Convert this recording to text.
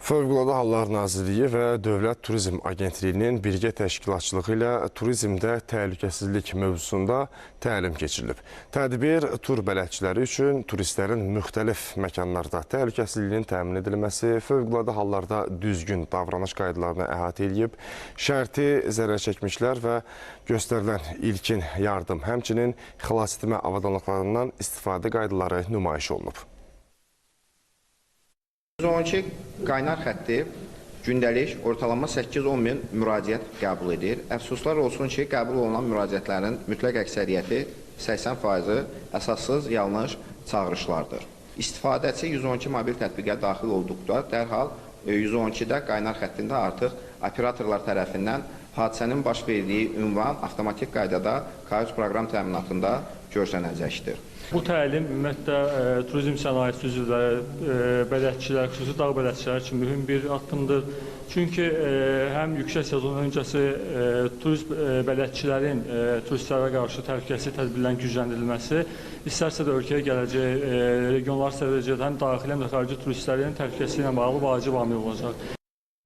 Fövqəladə Hallar Nazirliyi və Dövlət Turizm Agentliyinin birgə təşkilatçılığı ilə turizmdə təhlükəsizlik mövzusunda təlim keçirilib. Tədbir tur bələdçiləri üçün turistlərin müxtəlif məkanlarda təhlükəsizliyinin təmin edilməsi, fövqəladə hallarda düzgün davranış qaydalarını əhatə eləyib, şərti zərər çəkmişlər və göstərilən ilkin yardım, həmçinin xilasetmə avadanlıqlarından istifadə qaydaları nümayiş olunub. 112 qaynar xətti gündəlik ortalama 8-10 min müraciət qəbul edir. Əfsuslar olsun ki, qəbul olunan müraciətlərin mütləq əksəriyyəti 80%-i əsassız yanlış çağırışlardır. İstifadəçi 112 mobil tətbiqə daxil olduqda dərhal 112-də qaynar xəttində artıq operatorlar tərəfindən hadisənin baş verdiyi ünvan avtomatik qaydada KAUS proqram təminatında görsənəcəkdir. Bu təlim ümumiyyətlə turizm sənayesi üzvləri, bələdçilər, xüsusi dağ bələdçiləri üçün mühüm bir addımdır. Çünki həm yüksək sezon öncəsi turist bələdçilərin turistlərə qarşı təhlükəsizlik tədbirlərinin gücləndirilməsi, istərsə də ölkəyə gələcək regionlar səviyyədə həm daxili, həm də xarici turistlərin təhlükəsizliyi ilə bağlı vacib amil olacaq.